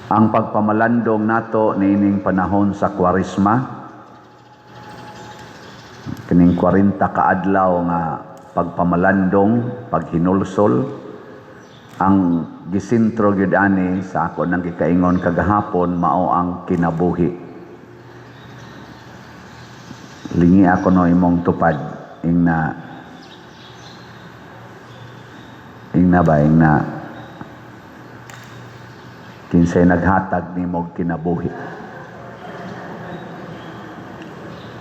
Ang pagpamalandong nato niining panahon sa Kwaresma, kining 40 ka adlaw nga pagpamalandong, paghinulsol, ang gisentro gyud ani sa ako nang gikaingon kagahapon mao ang kinabuhi. Lingi ako no imong tupad ingna ingna ba ingna kinsay naghatag nimog kinabuhi,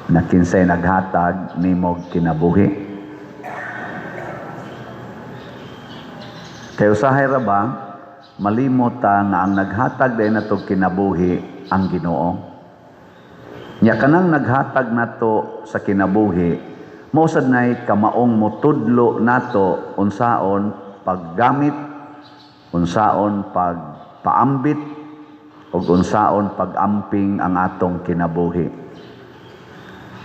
na kinsay naghatag nimog kinabuhi. Kay usahay ra ba malimot ta nga ang naghatag day nato kinabuhi ang Ginoo. Nya kanang naghatag nato sa kinabuhi mao sad nay kamaong motudlo nato unsaon paggamit, unsaon pagpaambit ug unsaon pag-amping ang atong kinabuhi.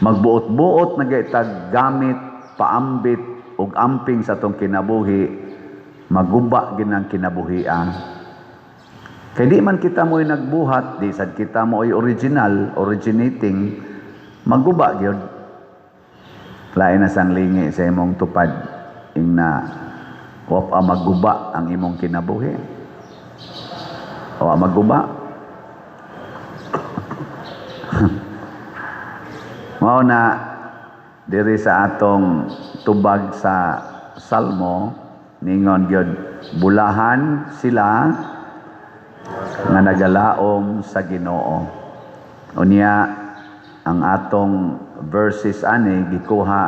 Magbuot-buot na gaytag gamit, paambit ug amping sa atong kinabuhi, maguba ginang kinabuhian. Kay di man kita mo'y nagbuhat, di sad kita mo'y original, originating, maguba gyud. Lain na sang lingi sa imong tupad ingna wa pa maguba ang imong kinabuhi. Wa maguba. Mao na diri sa atong tubag sa Salmo ningon gyud bulahan sila nga nagalaom sa Ginoo. Unya ang atong verses ani gikuha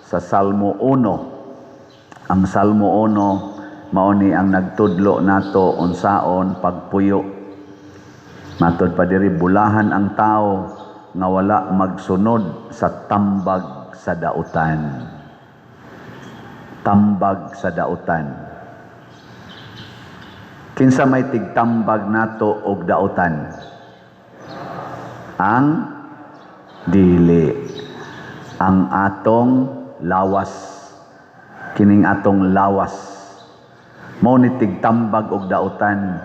sa Salmo 1. Ang Salmo 1 mao ni ang nagtudlo nato unsaon pagpuyo. Matod pa diri, bulahan ang tao nga wala magsunod sa tambag sa dautan. Tambag sa dautan. Kinsa may tigtambag nato og dautan? Ang dili, ang atong lawas. Kining atong lawas mao ni tigtambag og dautan.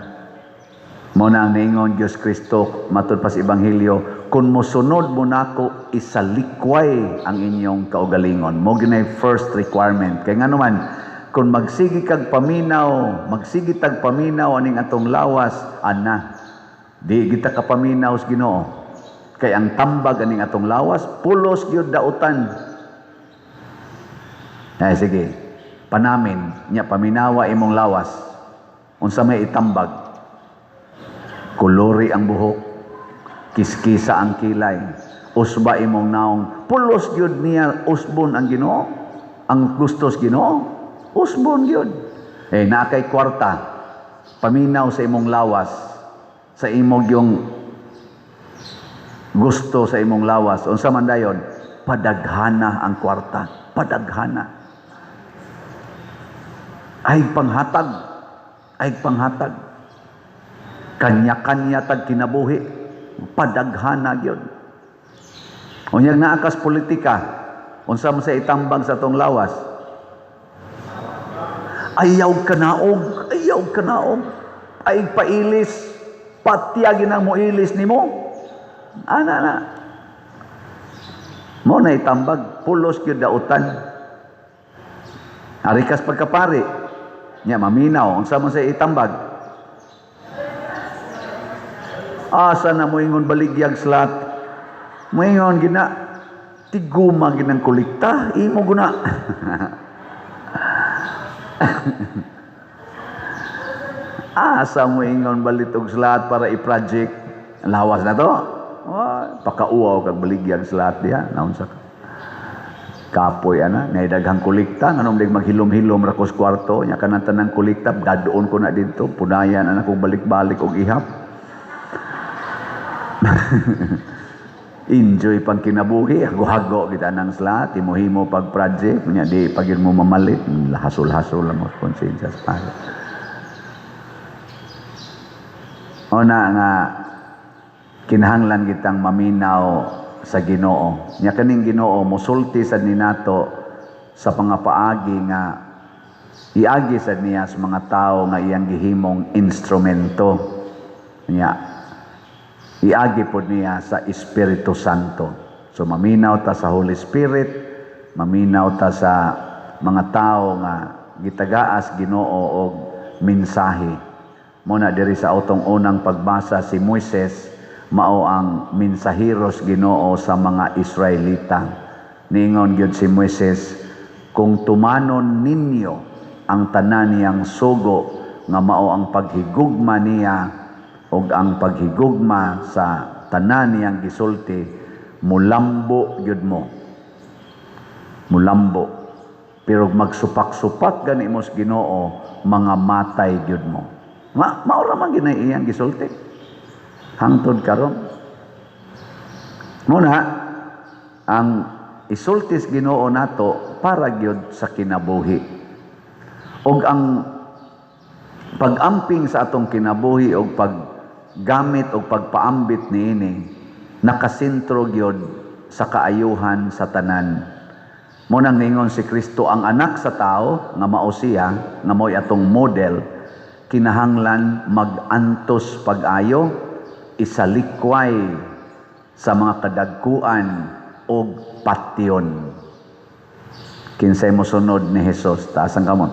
Mao na ang niingon Diyos Kristo matud pa sa Ebanghelyo, "Kung mosunod mo nako, isalikway ang inyong kaugalingon." Mo ginay first requirement. Kay ngano man, kung magsige kag paminaw, magsige tag paminaw aning atong lawas, ana di kita kapaminaw sa Ginoo. Kay ang tambag aning atong lawas pulos gyud dautan. Ay sige, panamin nya, paminawa imong lawas, unsa may itambag? Kuluri ang buhok, kiskisa ang kilay, usba imong naong, pulos gyud niya usbon ang Ginoo, ang gustos Ginoo, usbon gyud. Eh naa kay kwarta, paminaw sa imong lawas, sa imong yung gusto sa imong lawas, unsa man dayon? Padaghana ang kwarta, padaghana. Ay panghatag, ay panghatag. Kanya-kanya tag kinabuhi, padaghana gyud. Unyag naa kas politika, unsa man sa itambag sa atong lawas? Ayaw kanaog, ayaw kanaog, ay pailis, patyagin ang moilis nimo. Ana na. Mo na itambag, pulos gyud dautan. Ari kas pagkapari, nya maminaw, unsa man sa itambag? Asa na moingon baligyag slat? Moingon gina tiguma ginang kolekta, imo guna. Asa mo ingon balitog slat para i-project? Lawas na to. Oh, pakauaw kag baligyag slat diha, naunsa ka? Kapoy ana, nay daghang kolekta, nganong dig maghilom-hilom ra kos kwarto, nya kanang tanang kolekta dadoon ko na didto, punayan ana kog balik-balik og ihap. Enjoy pang kinabuhi, hago-hago kita nang slat, himo-himo pag project, nya di pag yun mo mamalit, hasol-hasol lang mo konsensya sa pala. O na nga kinahanglan kitang maminaw sa Ginoo. Nya kaning Ginoo mosulti sad ni nato sa pangapaagi nga iagi sad niya sa mga tao nga iyang gihimong instrumento. Nya iagi pod niya sa Espiritu Santo. So maminaw ta sa Holy Spirit, maminaw ta sa mga tao nga gitagaas Ginoo og mensahe. Mo na diri sa atong unang pagbasa, si Moises mao ang mensaheros Ginoo sa mga Israelita. Ningon gyud si Moises, kung tumanon ninyo ang tanan niyang sugo nga mao ang paghigugma niya ug ang paghigugma sa tanan niyang gisulti, mulambo gyud mo. Mulambo. Pero magsupak-supak gani mo sa Ginoo, mga matay gyud mo. Mao ra man gyud na iyang gisulti. Hangtod karon. Muna ang isultis Ginoo nato para gyud sa kinabuhi. Og ang pag-amping sa atong kinabuhi og paggamit og pagpaambit niini nakasentro gyud sa kaayuhan sa tanan. Mo nang ningon si Kristo, ang anak sa tao nga mao siya, nga mao'y atong model, kinahanglan mag-antos pag-ayo, isalikway sa mga kadagkuan og patyon. Kinsay mosunod ni Hesus? Taas ang kamot.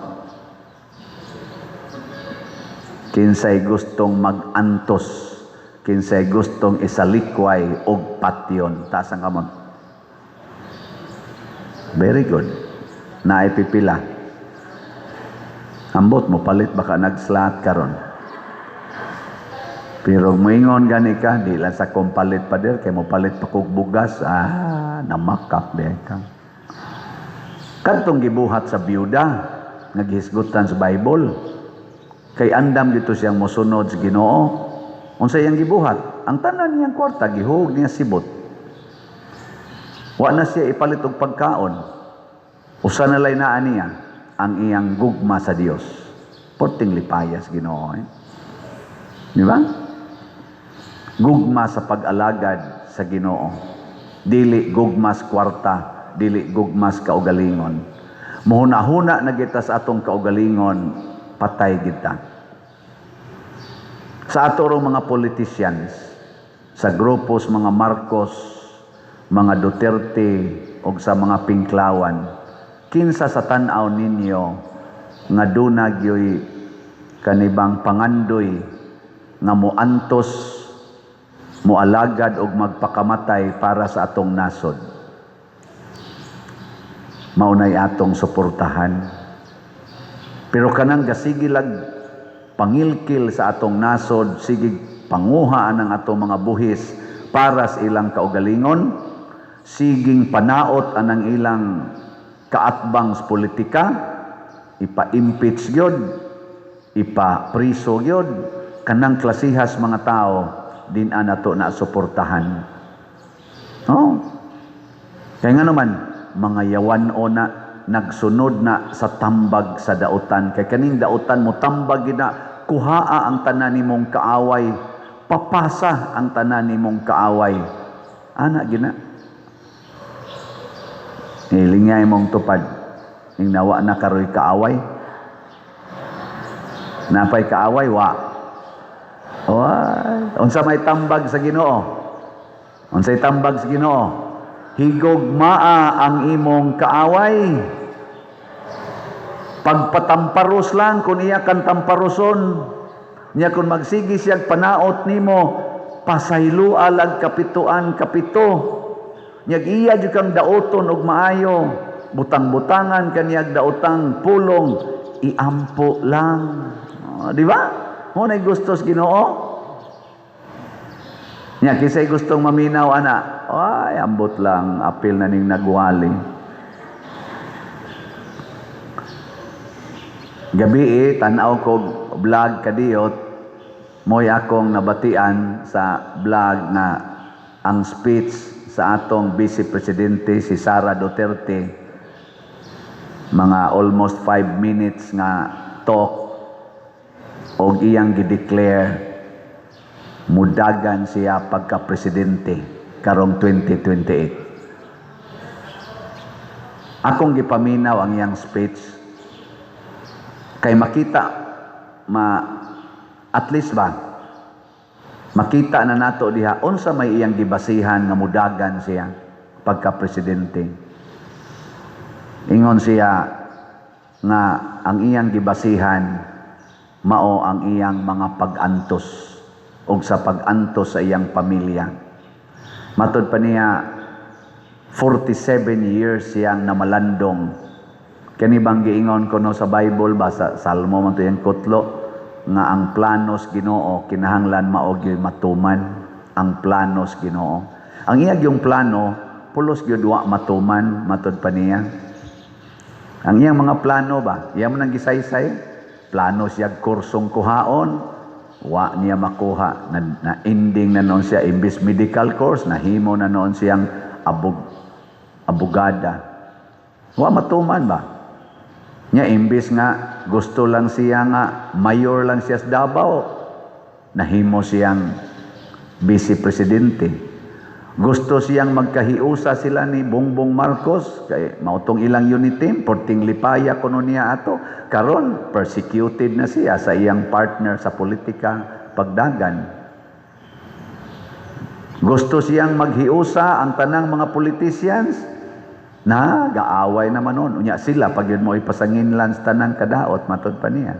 Kinsay gustong mag-antos? Kinsay gustong isalikway og patyon? Taas ang kamot. Very good. Naay pipila. Ambot mo palit baka nag-slot karon. Pero moingon gani ka, di lang sa kong palit, pader, kay mo palit pa kog bugas, ah, namakap di ka. Kadtong gibuhat sa biyuda, nga gihisgutan sa Bible, kay andam dito siyang mosunod sa Ginoo. Unsa iyang gibuhat? Ang tanan niyang kwarta gihug niya sibot. Wa na siya ipalit og pagkaon. Usa na lay naa niya, ang iyang gugma sa Dios. Porting lipayas Ginoo eh. Di ba? Gugma sa pag-alagad sa Ginoo. Dili gugmas kwarta, dili gugmas kaugalingon. Muhuna-huna na kita sa atong kaugalingon, patay kita. Sa ato rong mga politicians, sa grupos mga Marcos, mga Duterte, o sa mga Pinklawan, kinsa sa tan-aw ninyo nga duna gyoy kanibang pangandoy nga moantos, moalagad og magpakamatay para sa atong nasod? Maunay atong suportahan. Pero kanang gasigilag pangilkil sa atong nasod, sige panguha ang atong mga buhis para sa ilang kaugalingon, siging panaot anang ilang kaatbang sa politika, ipa-impeach gyud, ipa-priso gyud, kanang klasihas mga tao din nato na suportahan. Oh. Kaya nga naman, mga yawan o na nagsunod na sa tambag sa dautan. Kay kaning dautan mo tambag gina, kuhaa ang tanan nimong kaaway, papasa ang tanan nimong kaaway. Ana gina. Hilingay mong tupad. Ning nawa na karoy kaaway. Napay kaaway, wa. Way. Unsa may tambag sa Ginoo? Unsay tambag sa Ginoo? Higugmaa ang imong kaaway. Pagpatamparos lang kung iya kang tamparoson. Niya kung magsigi siyag panaot nimo, pasayloa lag kapituan kapito. Nyag iya jud kang daoton og maayo. Butang-butangan kaniyag daotang pulong, iampo lang. Oh, di ba? Mo nay gustos Ginoo. Nya kisay gustong maminaw ana? Ay, ambot lang apil na ning nagwali. Gabi eh, tan-aw ko vlog kadiyot, mo'y akong nabatian sa vlog na ang speech sa atong Vice Presidente si Sara Duterte, mga almost 5 minutes nga talk, og iyang gideclare mudagan siya pagka-presidente karong 2028. Akong gipaminaw ang iyang speech kay makita ma at least ba Makita na nato diha unsa may iyang gibasihan nga mudagan siya pagka presidente. Ingon siya nga ang iyang gibasihan mao ang iyang mga pag-antos og sa pag-antos sa iyang pamilya. Matod pa niya, 47 years siyang namalandong. Kani bang giingon kuno sa Bible ba, sa Salmo man to yung kutlo nga ang planos Ginoo kinahanglan mao gyud matuman ang planos Ginoo. Ang iya gyung plano pulos gyud wa matuman, matod pa niya. Ang iyang mga plano ba, iya man ang gisaysay, plano siya kursong kuhaon, wa niya makuha. Na ending na noon siya, imbis medical course, nahimo na noon siyang abogada. Wa matuman ba? Nya imbis nga gusto lang siya nga mayor lang siya sa Davao, nahimo siyang vice presidente. Gusto siyang magkahiusa sila ni Bongbong Marcos kay mao tong ilang unity, porting lipaya kuno niya ato. Karon persecuted na siya sa iyang partner sa politika pagdagan. Gusto siyang maghiusa ang tanang mga politicians na gaaway naman nun. Unya sila pag yun mo ipasanginlan sa tanang kadaot, matod pa niya.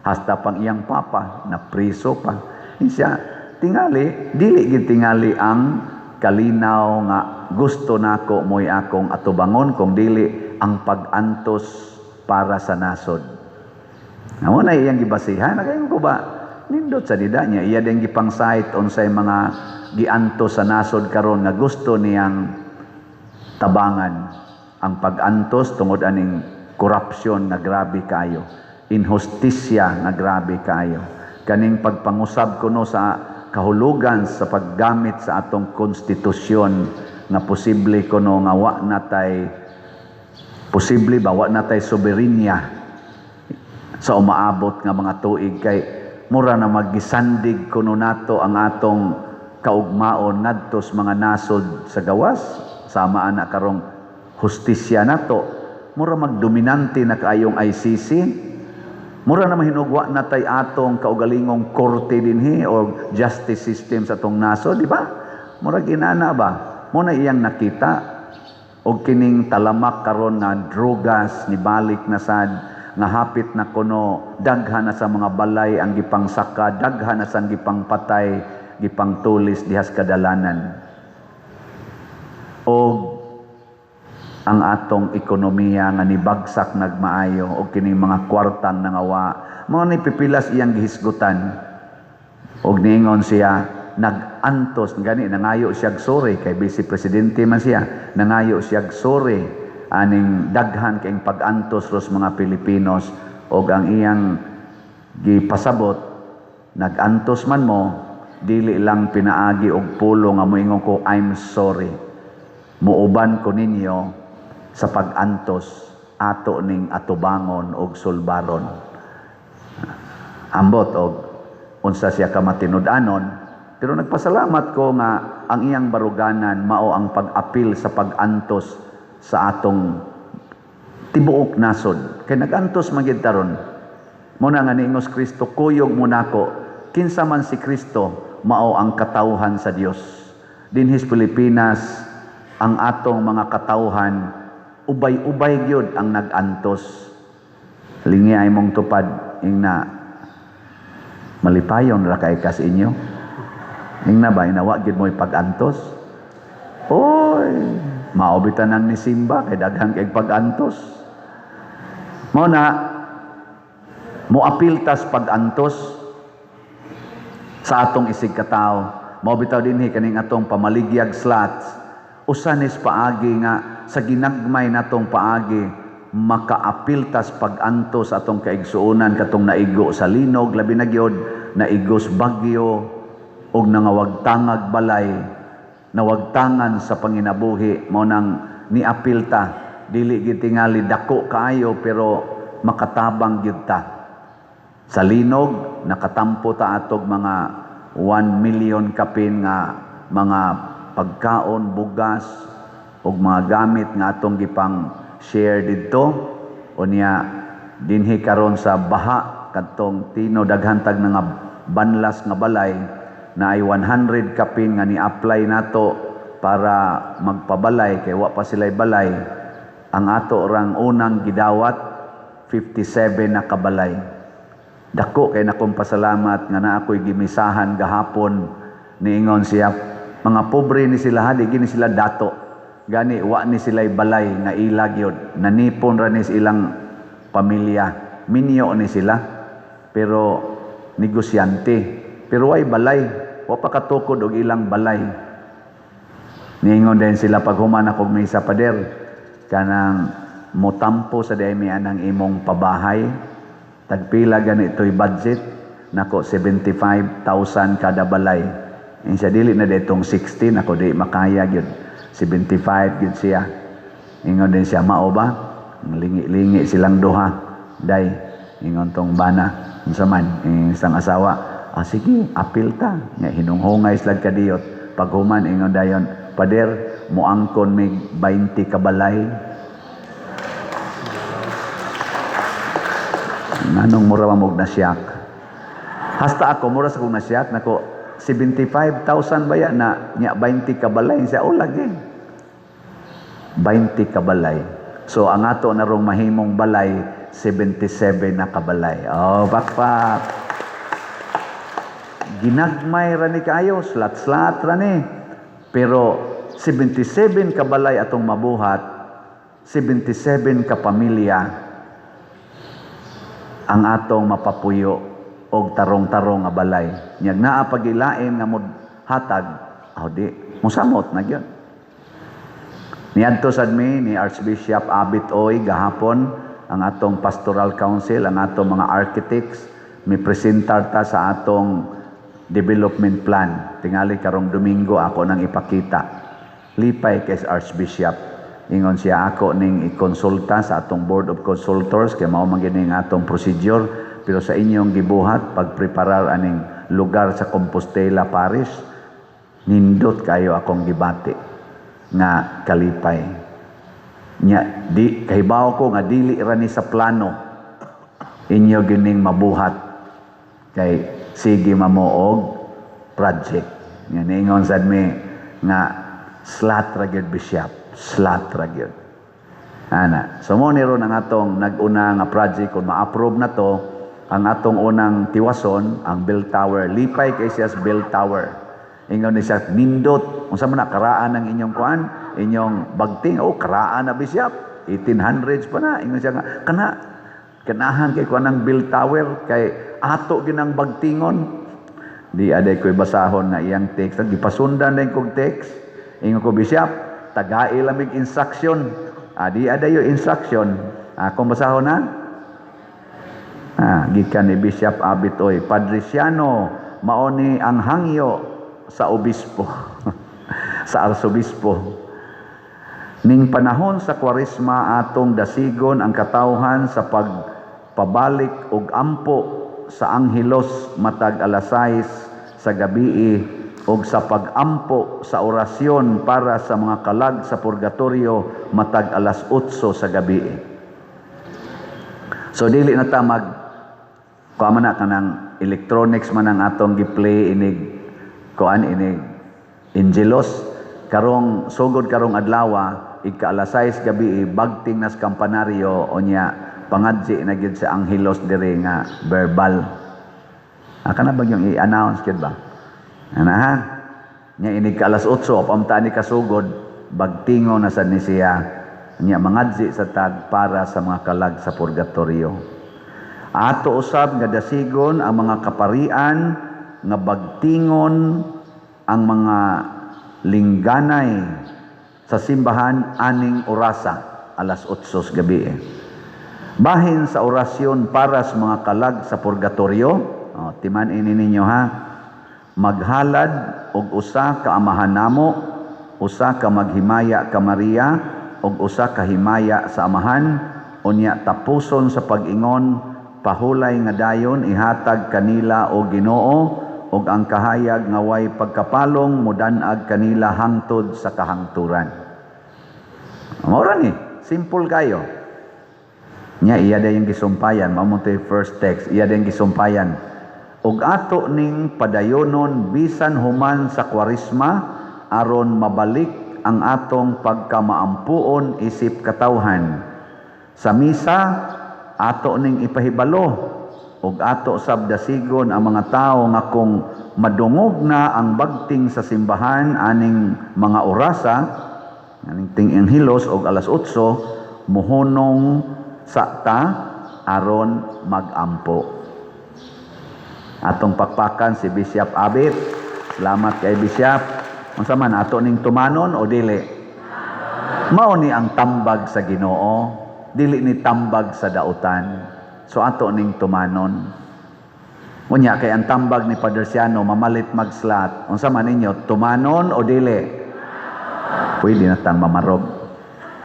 Hasta pang iyang papa na priso pa. Siya tingali dili gid tingali ang kalinaw nga gusto nako mo'y akong atubangon kung dili ang pag-antos para sa nasod. Amo na iyang gibasihan, nagayon ko ba nindot sa dida niya, iya din gipang-cite unsay mga giantos sa nasod karon nga gusto niyang tabangan ang pag-antos tungod aning korupsyon nga grabe kayo, inhustisya nga grabe kayo, kaning pagpangusab kuno sa kahulugan sa paggamit sa atong konstitusyon nga posible kuno nga wa natay, posible ba wa natay soberenya sa umaabot nga mga tuig, kay mura na maggisandig kuno nato ang atong kaugmaon ngadto sa mga nasod sa gawas. Sama ana karong hustisya nato, mura magdominante na kaayong ICC, mura na mahinugwa na tay atong kaugalingong korte dinhi or justice system sa atong nasod, di ba? Mura ginana ba mo na iyang nakita. Og kining talamak karon nga drogas nibalik na sad nga hapit na kuno daghan na sa mga balay ang gipangsaka, daghan na sa gipangpatay, gipangtulis dihas kadalanan, og ang atong ekonomiya nga nibagsak nagmaayo, og kining mga kwartang nangawa mao ni pipilas iyang gihisgutan. Og niingon siya nag-antos gani, nangayo siya sorry kay vice presidente man siya, nangayo siya sorry aning daghan kayong pag-antos ros mga Pilipinos. Og ang iyang gipasabot, nag-antos man mo, dili lang pinaagi og pulo nga moingon ko "I'm sorry." Muuban ko ninyo sa pag-antos, ato ning atubangon og sulbaron. Ambot og unsa siya ka matinud-anon, pero nagpasalamat ko nga ang iyang baruganan mao ang pag-apil sa pag-antos sa atong tibuok nasod kay nag-antos man gid taron. Mo na nga niingos Kristo, "Kuyog mo nako." Kinsa man si Kristo? Mao ang katawhan sa Dios. Dinhis Pilipinas, ang atong mga katawhan ubay-ubay gyud ang nag-antos. Lingi ay mong tupad, ingna malipayon ra kay kas inyo. Ingna ba inawa gyud mo'y pag-antos? Oy, mao bitaw nang ni simba kay daghan kay pag-antos. Mao na moapil tas pag-antos sa atong isig katawo. Mao bitaw dinhi kaning atong pamaligyag slots, usa nis paagi nga sa ginagmay natong paagi makaapil tas pag-antos sa atong kaigsuonan katong naigo sa linog, labi na gyud naigos bagyo og nangawagtangag balay, nawagtangan sa panginabuhi. Mao nang niapil ta, dili gid tingali dako kaayo, pero makatabang gyud ta. Sa linog, nakatampo ta atog mga 1 million kapin nga mga pagkaon, bugas ug mga gamit nga atong gipang share didto. Unya dinhi karon sa baha kadtong Tino, daghan tag nga banlas nga balay. Na ay 100 kapin nga ni-apply nato para magpabalay kay wa pa sila'y balay. Ang ato rang unang gidawat, 57 na kabalay. Dako kay nakong pasalamat nga naa ko'y gimisahan gahapon. Niingon siya, mga pobre ni sila ha, di gini sila dato. Gani wa ni sila'y balay nga ila gyud. Nanipon ra ni sa ilang pamilya. Minyo ni sila pero negosyante. Pero way balay, wa pa katukod og ilang balay. Niingon din sila pag human akong misa, "Pader, kanang motampo sa diay mi anang imong pabahay. Tagpila gani ito'y budget?" Nako, 75,000 kada balay. Insa, "Dili na ditong 60?" Nako, di makaya gyud. 75 gyud siya. Ingon din siya, "Mao ba?" Lingi-lingi silang duha. Day, ingon tong bana. Unsa man, isang asawa. "Ah, sige, apil ta." Nga hinunghungay sila kadiyot. Paghuman, ingon dayon, "Pader, muangkon mig 20 ka balay." Nganong mura man og nasyak? Hasta ako, mura sa kong nasyak, nako, 75,000 ba yan na nya 20 ka balay? Siya, oh lagi. 20 ka balay. So, ang ato na rong mahimong balay, 77 na kabalay. Oh, bakpak. Ginagmay ra ni kaayo, slat-slat ra ni. Pero 77 ka balay atong mabuhat, 77 ka pamilya ang atong mapapuyo og tarong-tarong nga balay. Nyag naa pagilain nga mod hatag, aw di musamot na gyud. Niadto sad mi ni Archbishop Abit Oy gahapon, ang atong pastoral council, ang atong mga architects, mi presentar ta sa atong development plan. Tingali karong Domingo ako nang ipakita. Lipay kay Archbishop. Ingon siya, ako ning ikonsulta sa atong board of consultors kay mao man gini ang atong procedure, pero sa inyong gibuhat pagpreparar aning lugar sa Compostela Parish, nindot kayo akong gibati nga kalipay. Nya di kahibaw ko nga dili ra ni sa plano inyo gining mabuhat kay sige mamo og project. Nya niingon sad mi nga slat ra gyud, Bishop, slat ra gyud. Ana, so mo ni ron ang atong nag-una nga project kung ma-approve na to, ang atong unang tiwason ang bell tower. Lipay kay siya sa bell tower. Ingon ni siya, "Nindot. Unsa man na karaan ang inyong kuan, inyong bagting?" "Oh, karaan na, Bishop. 1800s pa na." Ingon siya nga, "Kana kanahan kay kuan ang bell tower kay ato ginang bagtingon." Di aday ko'y basahon nga iyang text. Gipasundan din kog text. Ingon ko, "Bishop, tagai lamig instruction." Ah, di aday yung instruction. Akong basahon na. Ah, gikan ni Bishop Abitoy. "Padre Siano, mao ni ang hangyo sa obispo, sa arsobispo. Ning panahon sa Kwaresma, atong dasigon ang katawhan sa pagpabalik og ampo sa Anghelos matag alas 6 sa gabii og sa pagampo sa orasyon para sa mga kalag sa purgatorio matag alas 8 sa gabii." So dili na ta mag kuan man na kanang electronics man ang atong gi-play inig kuan, inig Angelus. Karong sugod karong adlaw, igka alas 6 gabi, bagting nas kampanaryo, unya pangadji na gyud sa Angelus diri nga verbal. Ah, kana ba yung i-announce gyud ba? Ana ha? Nya inig ka alas 8, pamta ni kasugod, bagtingo na sad ni siya. Nya mangadji sa tag para sa mga kalag sa purgatorio. Ato usab nga dasigon ang mga kaparian nga bagtingon ang mga lingganay sa simbahan aning orasa, alas 8 sa gabi. Bahin sa orasyon para sa mga kalag sa purgatorio, oh, timan ini ninyo ha, maghalad og usa ka Amahan namo, usa ka Maghimaya ka Maria, og usa ka Himaya sa Amahan, unya tapuson sa pag-ingon, "Pahulay nga dayon ihatag kanila o Ginoo og ang kahayag nga way pagkapalong mudanag kanila hangtod sa kahangturan." Mao ra ni, simple kayo. Nya iya yung gisumpayan, mao mo first text, iya yung gisumpayan. Ug ato ning padayonon bisan human sa Kwaresma aron mabalik ang atong pagkamaampuon isip katawhan. Sa misa, ato ning ipahibalo ug ato sab dasigon ang mga tawo nga kung madungog na ang bagting sa simbahan aning mga orasa, aning ting Angelus og alas 8, muhunong sa ta aron magampo. Atong pakpakan si Bishop Abit. Salamat kay Bishop. Unsa man, ato ning tumanon o dili? Mao ni ang tambag sa Ginoo, dili ni tambag sa dautan. So ato ning tumanon. Unya kay ang tambag ni Padre Siano, mamalit mag-slot. Unsa man ninyo, tumanon o dili? Pwede na tang mamarog.